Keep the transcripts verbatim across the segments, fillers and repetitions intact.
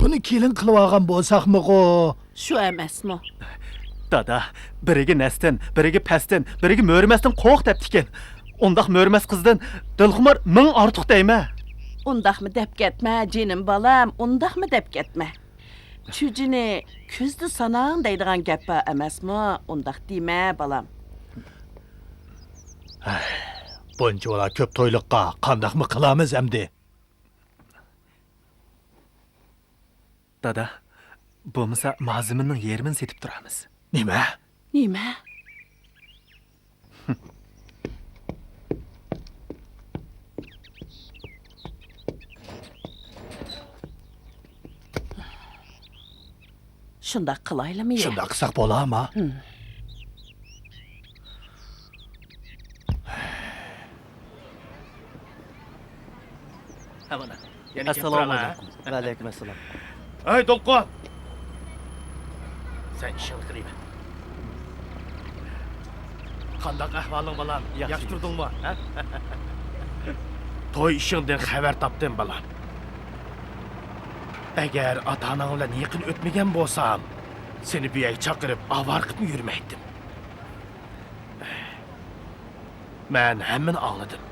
بۇنى كېلىن قىلىۋالغان بولساقمىغۇ؟ شۇ ئەمەسمۇ؟ دادا، بىرىگە نەستىن، بىرىگە پەستىن، بىرىگە مۆرىمەستىن قورق دەپتىكەن. ئۇنداق مۆرىمەس قىزدىن دىلخۇمار مىڭ ئارتۇق دەيمەن. ئۇنداقمۇ دەپ كەتمە، جېنىم بالام، ئۇنداقمۇ دەپ كەتمە. چۈجىنى كۈزدە ساناڭ دەيدىغان گەپ بار ئەمەسمۇ؟ ئۇنداق دېمە، بالام. ھەي، بۇنچىۋالا كۆپ تويلۇققا قانداقمۇ قىلامىز ئەمدى؟ دادا، بولمىسا مال-زېمىننىڭ يېرىمىنى سېتىپ تۇرارمىز. نېمە؟ نېمە؟ شۇنداق قىلايلىمۇ يا؟ شۇنداق قىلساق بولارما؟ ھىم. ھەممىنى. يەنە كېلىپ ئەسسالامۇ تۇرالە. ئەلەيكۇم. ۋەئەلەيكۇم ئەسسالام. ھەي، دولقۇن! سەن ئىشىڭنى قىلىۋەر. قانداق ئەھۋالىڭ، بالام؟ ياخشى. ياخشى تۇردۇڭمۇ؟ ھە؟ توي ئىشىڭدىن خەۋەر تاپتىم، بالام. ئەگەر ئاتا-ئاناڭ بىلەن يېقىن ئۆتمىگەن بولسام، سېنى بۇ يەرگە چاقىرىپ ئاۋارە قىلىپمۇ يۈرمەيتتىم. مەن ھەممىنى ئاڭلىدىم.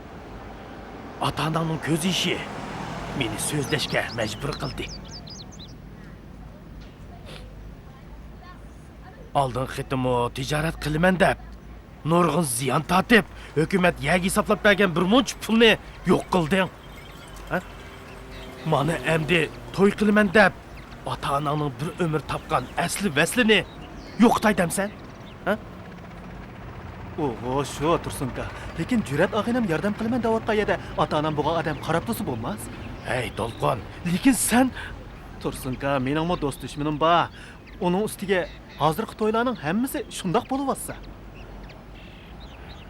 ئاتا-ئاناڭنىڭ كۆز يېشى مېنى سۆزلەشكە مەجبۇر قىلدى. ئالدىنقى قېتىممۇ تىجارەت قىلىمەن دەپ، نۇرغۇن زىيان تارتىپ، ھۆكۈمەت يەرگە ھېسابلاپ بەرگەن بىر مۇنچە پۇلنى يوق قىلدىڭ. ھە؟ مانا ئەمدى توي قىلىمەن دەپ، ئاتا-ئاناڭنىڭ بىر ئۆمۈر تاپقان ئەسلى ۋەسلىنى يوقىتاي دەمسەن؟ ھە؟ ئوھو، شۇ، تۇرسۇنكا. لېكىن جۈرئەت ئاغىنەم ياردەم قىلىمەن دەۋاتقان يەردە ئاتا-ئانام بولغان ئادەم قاراپ تۇرسا بولماس. ھەي، دولقۇن، لېكىن سەن... تۇرسۇنكا، مېنىڭمۇ دوست-دۈشمىنىم بار. ئۇنىڭ ئۈستىگە ھازىرقى تويلارنىڭ ھەممىسى شۇنداق بولۇۋاتسا.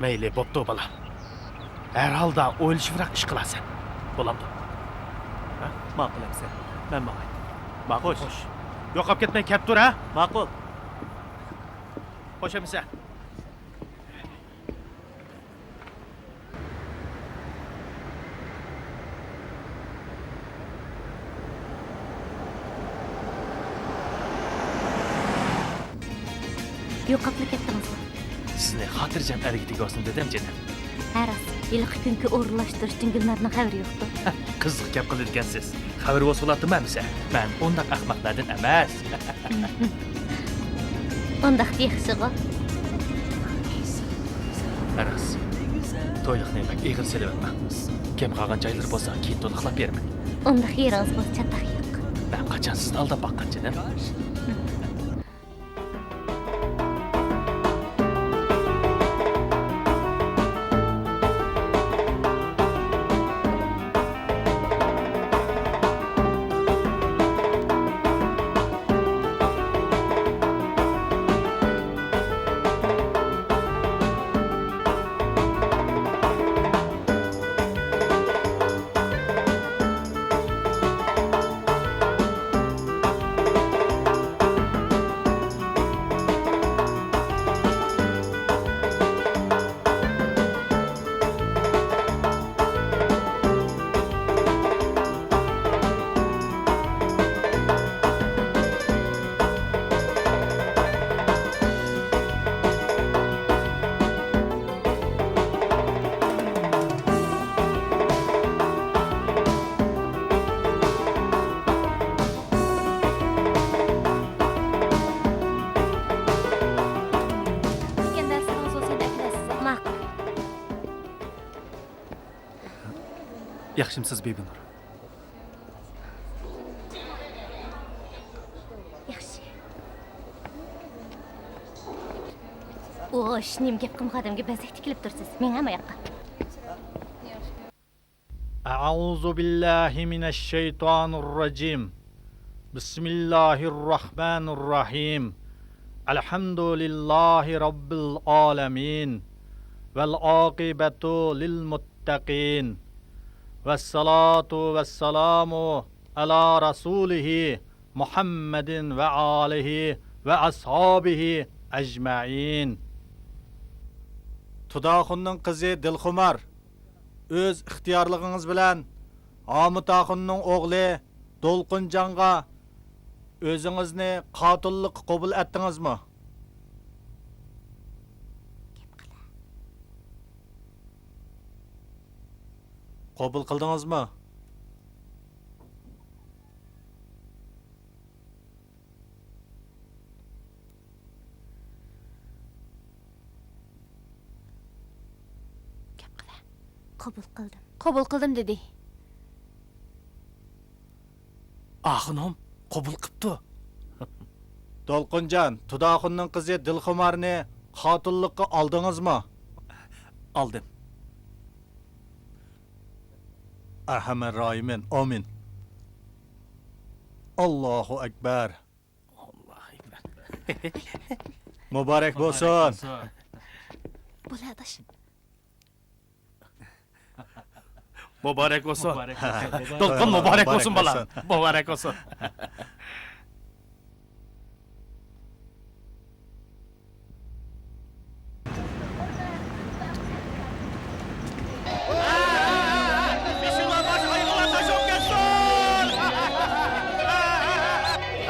مەيلى، بوپتۇ، بالام. ھەر ھالدا ئويلىشىپراق ئىش قىلارسەن. بولامدۇ؟ ھە؟ ماقۇل ئەمىسە. مەن ماڭاي. ماقۇل، خوش. يوقاپ كەتمەي كەپ تۇر، ھە؟ ماقۇل. خوش ئەمىسە. يوقاپلا كەتتىڭىزغۇ؟ سىزنى خاتىرجەم ئەرگە تېگىۋالسۇن دېدىم، جېنىم. ھە، راست. ھېلىقى كۈنكى ئورۇنلاشتۇرۇشتىن گۈلنارنىڭ خەۋىرى يوقتۇ. قىزىق گەپ قىلىدىكەنسىز. خەۋىرى بولسا بولاتتىمۇ ئەمىسە. مەن ئۇنداق ئەخمەقلەردىن ئەمەس. ئۇنداقتا ياخشىغۇ. راست. تويلۇقنى بەك ئېغىر سېلىۋەتمەڭ. كەم قالغان جايلىرى بولسا كېيىن تولۇقلاپ بېرىمەن. ئۇنداق يېرىڭىز بولسا چاتاق يوق. مەن قاچان سىزنى ئالداپ باققان، جېنىم؟ ئىسكەندەر، سىرىڭىز بولسا ئەكىلەرسىز. ماقۇل. ياخشىمسىز، بىبىنۇر؟ ياخشى. ئوش، نېمە گەپ قىلمىغان ئادەمگە بەزەك تىكىلىپ تۇرىسىز؟ مېڭە ماياققا. أعوذ بالله من الشيطان الرجيم. بسم الله الرحمن الرحيم. الحمد لله رب العالمين. والعاقبة للمتقين. والصلاة والسلام على رسوله محمد وآله وأصحابه أجمعين. تۇداخۇننىڭ قىزى دىلخۇمار، ئۆز ئىختىيارلىقىڭىز بىلەن ھامۇتاخۇننىڭ ئوغلى دولقۇنجانغا ئۆزىڭىزنى قاتىللىققا قوبۇل ئەتتىڭىزمۇ؟ قوبۇل قىلدىڭىزمۇ؟ گەپ قىلە. قوبۇل قىلدىم. قوبۇل قىلدىم دېدى. ئاخۇنۇم قوبۇل قىپتۇ. دولقۇنجان، تۇداخۇننىڭ قىزى دىلخۇمارنى قاتىللىققا ئالدىڭىزمۇ؟ ئالدىم. ئەرھەمەر راھىمىن. ئامىن. ئاللاھۇ ئەكبەر. ئاللاھۇ ئەكبەر. مۇبارەك بولسۇن. بولە ئاداش. مۇبارەك بولسۇن. مۇبارەك بولسۇن. دولقۇن، مۇبارەك بولسۇن، بالام. مۇبارەك بولسۇن.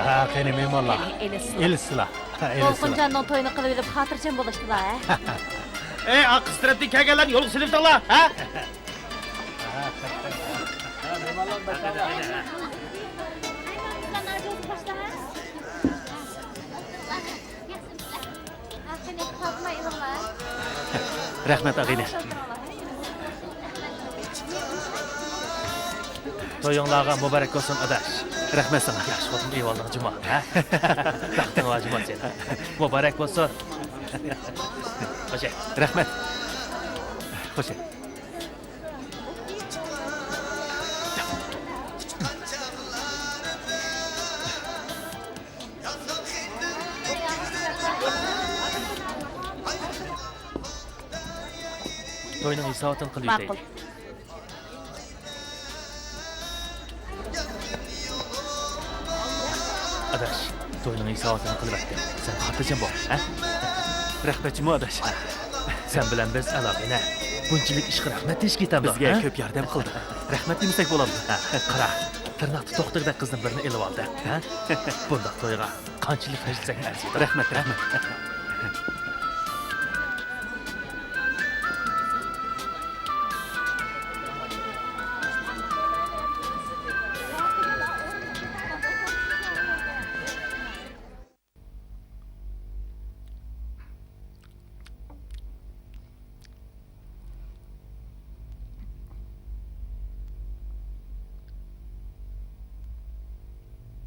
ھە، قېنى، مېھمانلار. قېنى، ئېلىشسىلا. ئېلىشسىلا. ھە، ئېلىشسىلا. دولقۇنجاننىڭ تويىنى قىلىۋېلىپ، خاتىرجەم بولۇشتىلا، ھە؟ ئەي، ئارقا تەرەپتىن كەلگەنلەرنى يولغا سېلىۋېتىڭلار، ھە؟ رەھمەت، ئاغىنە. تويۇڭلارغا مۇبارەك بولسۇن، ئاداش. رەھمەت ساڭا. ياخشى خوتۇن ئېۋالدىڭ جۇما، ھە؟ بەختىڭ بار جۇما سېنىڭ. مۇبارەك بولسۇن. خوش. رەھمەت. خوش. توينىڭ ھېساباتىنى قىلىۋېتەيلى. ماقۇل. ئاداش، توينىڭ ھېساباتىنى قىلىۋەتتىم. سەن خاتىرجەم بول، ھە؟ رەھمەت جۇمۇ ئاداش. سەن بىلەن بىز ئالاقىنى بۇنچىلىك ئىشقا رەھمەت دېيىشكە يېتەمدۇ، بىزگە ھە؟ كۆپ ياردەم قىلدىڭ. رەھمەت دېمىسەك بولامدۇ؟ ھە، قارا، تىرناقتا توختىغۇدەك قىزدىن بىرنى ئېلىۋالدى، ھە؟ بۇنداق تويغا قانچىلىك خەجلىسەك ئەرزىيدۇ. رەھمەت، رەھمەت.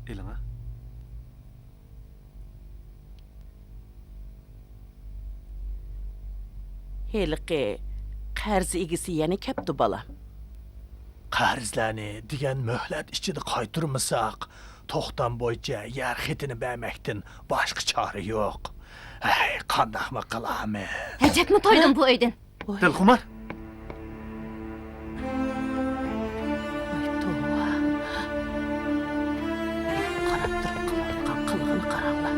ئېلىڭا. ھېلىقى قەرز ئىگىسى يەنە كەپتۇ، بالام. قەرزلەرنى دېگەن مۆھلەت ئىچىدە قايتۇرمىساق، توختام بويىچە يەر خېتىنى بەرمەكتىن باشقا چارە يوق. ھەي، قانداقمۇ قىلارمىز؟ ئەجەبمۇ تويدۇم بۇ ئۆيدىن. دىلخۇمار. ئاي، توۋا. قاراپ تۇرۇپ قىلىۋاتقان قىلىقىنى قاراڭلار.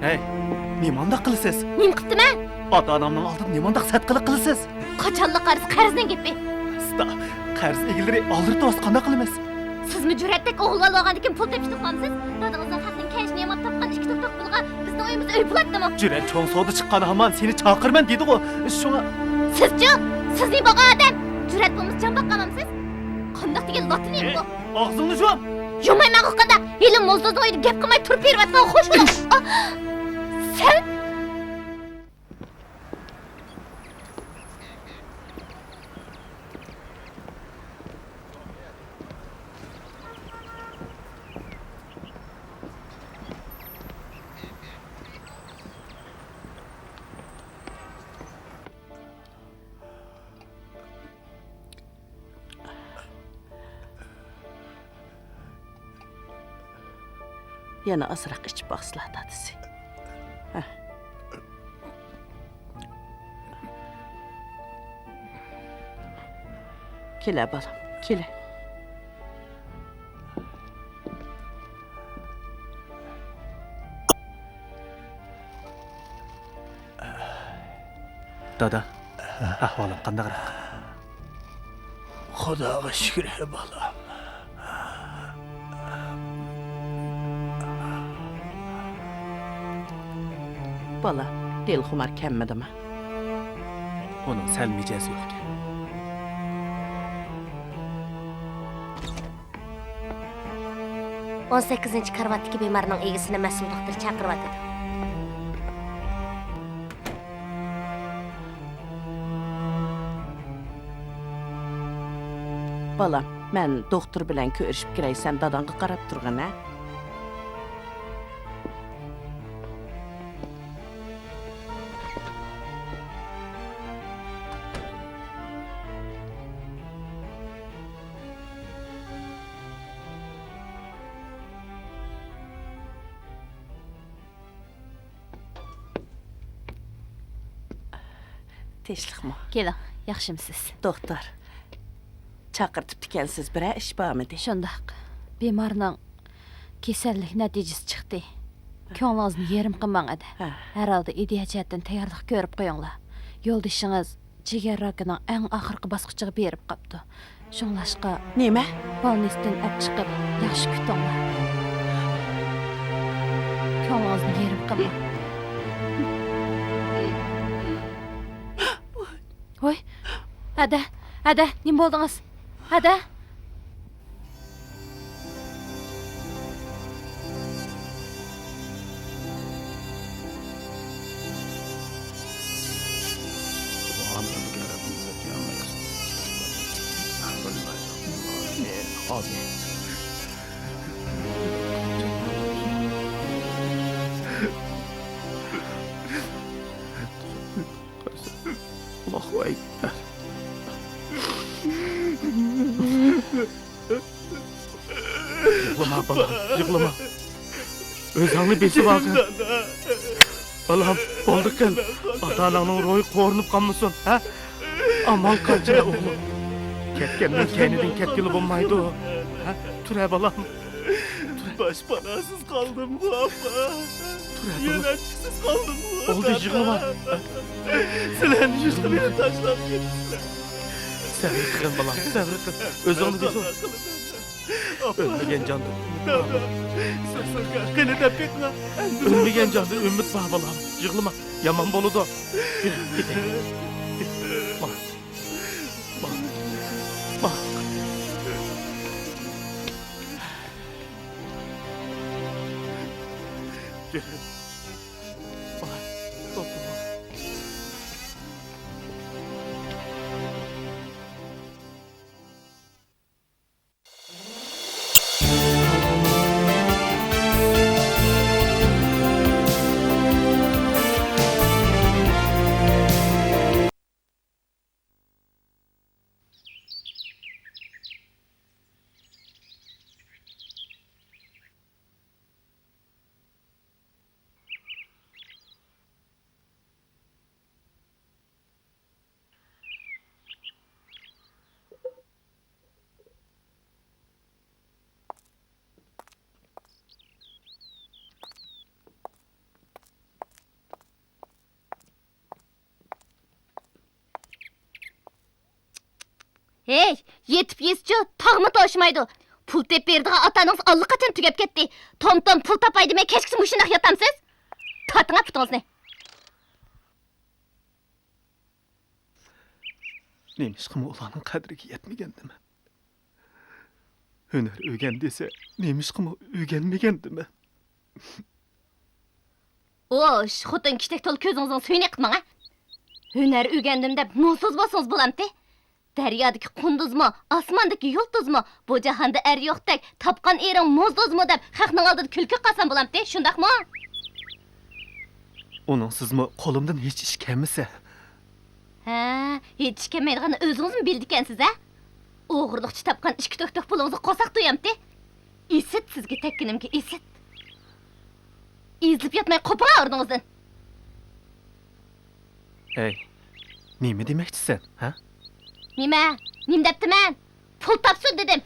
ھەي، نېمانداق قىلىسىز؟ نېمە قىپتىمەن؟ ئاتا-ئانامنىڭ ئالدىدا نېمانداق سەت قىلىق قىلىسىز؟ قاچانلا قارىسا قەرزنىڭ گېپى. ئۇستا، قەرز ئىگىلىرى ئالدىرىتىۋاتسا قانداق قىلىمىز؟ سىزمۇ جۈرئەتتەك ئوغۇل بالىۋالغاندىكىن پۇل تېپىشنى خالامسىز؟ دادىڭىزنىڭ خەقنىڭ كەينىشىنى ياماپ تاپقان ئىككى توپتاق پۇلغا بىزنىڭ ئۆيىمىز ئۆي بولاتتىمۇ؟ جۈرئەت چوڭ سودا چىققان ھامان سېنى چاقىرىمەن دېدىغۇ. شۇڭا. سىزچۇ؟ سىز نېمە بولغان ئادەم؟ جۈرئەت بولمىسا جان باققانمسىز؟ قانداق دېگەن لاتا نېمە بۇ؟ ئاغزىڭنى يۇم! يۇمايمەن قانداق؟ ھېلى موزدۇزنىڭ ئۆيىدە گەپ قىلماي تۇرۇپ بېرىۋاتقان خوش بولۇڭ. سەن يەنە ئازراق ئىچىپ باقسىلا، دادىسى. ھە. كېلە، بالام، كېلە. دادا، ئەھۋالىڭ قانداقراق؟ خۇداغا شۈكرى، بالام. بالا، دىلخۇمار كەلمىدىما؟ ئۇنىڭ سەل مىجەزى يوقكەن. ئون سەككىزىنچى كارىۋاتتىكى بىمارنىڭ ئىگىسىنى مەسئۇل دوختۇر چاقىرىۋاتىدۇ. بالام، مەن دوختۇر بىلەن كۆرۈشۈپ كىرەي، سەن داداڭغا قاراپ تۇرغىن، ھە؟ تىنچلىقمۇ؟ كېلىڭ، ياخشىمۇسىز؟ دوختۇر، چاقىرتىپتىكەنسىز، بىرەر ئىش بارمىدى؟ شۇنداق. بىمارنىڭ كېسەللىك نەتىجىسى چىقتى. كۆڭلىڭىزنى يېرىم قىلماڭ، ئەدە. ھە. ھەر ھالدا ئىدىيە جەھەتتىن تەييارلىق كۆرۈپ قويۇڭلار. يولدىشىڭىز جىگەر راكىنىڭ ئەڭ ئاخىرقى باسقۇچىغا بېرىپ قاپتۇ. شۇڭلاشقا، نېمە؟ بالنىستىن ئەپ چىقىپ، ياخشى كۈتۈڭلار. كۆڭلىڭىزنى يېرىم قىلماڭ. ۋاي، ھەدە، ھەدە، نېمە بولدىڭىز؟ ھەدە؟ ئاللاھۇ ئەكبەر. يىغلىما، بالام، يىغلىما. ئۆزۈڭنى بېسىۋالغىن. بالام، بولدى قىل. ئاتا-ئاناڭنىڭ روھى قورۇنۇپ قالمىسۇن، ھە؟ ئامال قانچە، ئوغلۇم؟ كەتكەننىڭ كەينىدىن كەتكىلى بولمايدۇ. ھە؟ تۇرە، بالام. باشپاناسىز قالدىمغۇ، ئاپا. تۇرە، بالام. يۆلەنچۈكسىز قالدىمغۇ، بولدى، دادا. يىغلىما. سىلەرنى يۈز قېرى تاشلاپ كېتىپسىلەر. سەۋر قىلغىن، بالام، سەۋر قىل. ئۆزۈڭنى بېسىۋال. ئاپا. ئۆلمىگەن جاندىن. دادا، سىرسىركا، قېنى دەپ بېقىڭا. ئۆلمىگەن جاندىن ئۈمىد بار، بالام. يىغلىما، يامان بولىدۇ. يۈرە، كېتەيلى. يۈرە. ماڭا. ماڭا. ماڭا. يۈرە. ماڭا. توختىما. ھېي، يېتىپ يېسىچۇ، تاغمۇ توشمايدۇ. پۇل تېپىپ بېرىدىغان ئاتا-ئانىڭىز ئاللىقاچان تۈگەپ كەتتى. توم-توم پۇل تاپاي دېمەي، كەچكىچە مۇشۇنداق ياتامسىز؟ تارتىڭا پۇتىڭىزنى. نېمىشقىمۇ ئۇلارنىڭ قەدرىگە يەتمىگەندىمەن؟ ھۈنەر ئۆگەن دېسە، نېمىشقىمۇ ئۆگەنمىگەندىمەن؟ ئوش، خوتۇن كىشىدەك تولا كۆزىڭىزنىڭ سۈيىنى ئېقىتماڭ ھە! ھۈنەر ئۆگەندىم دەپ موزدۇز بولسىڭىز بولامتى؟ دەريادىكى قۇندۇزمۇ، ئاسماندىكى يۇلتۇزمۇ، بۇ جاھاندا ئەر يوقتەك، تاپقان ئېرىڭ موزدۇزمۇ دەپ خەقنىڭ ئالدىدا كۈلكىگە قالسام بولامتى، شۇنداقمۇ؟ ئۇنىڭسىزمۇ قولۇمدىن ھېچ ئىش كەلمىسە. ھە، ھېچ ئىش كەلمەيدىغاننى ئۆزىڭىزمۇ بىلىدىكەنسىز ھە؟ ئوغرىلىقچە تاپقان ئىككى تۆك-تۆك پۇلىڭىزغا قورساق تويامتى؟ ئىسىت سىزگە تەگكىنىمگە ئىسىت. ئېزىلىپ ياتماي قوپۇڭ ئورنىڭىزدىن. ھەي، نېمە دېمەكچىسەن، ھە؟ نېمە؟ نېمە دەپتىمەن؟ پۇل تاپسۇن دېدىم.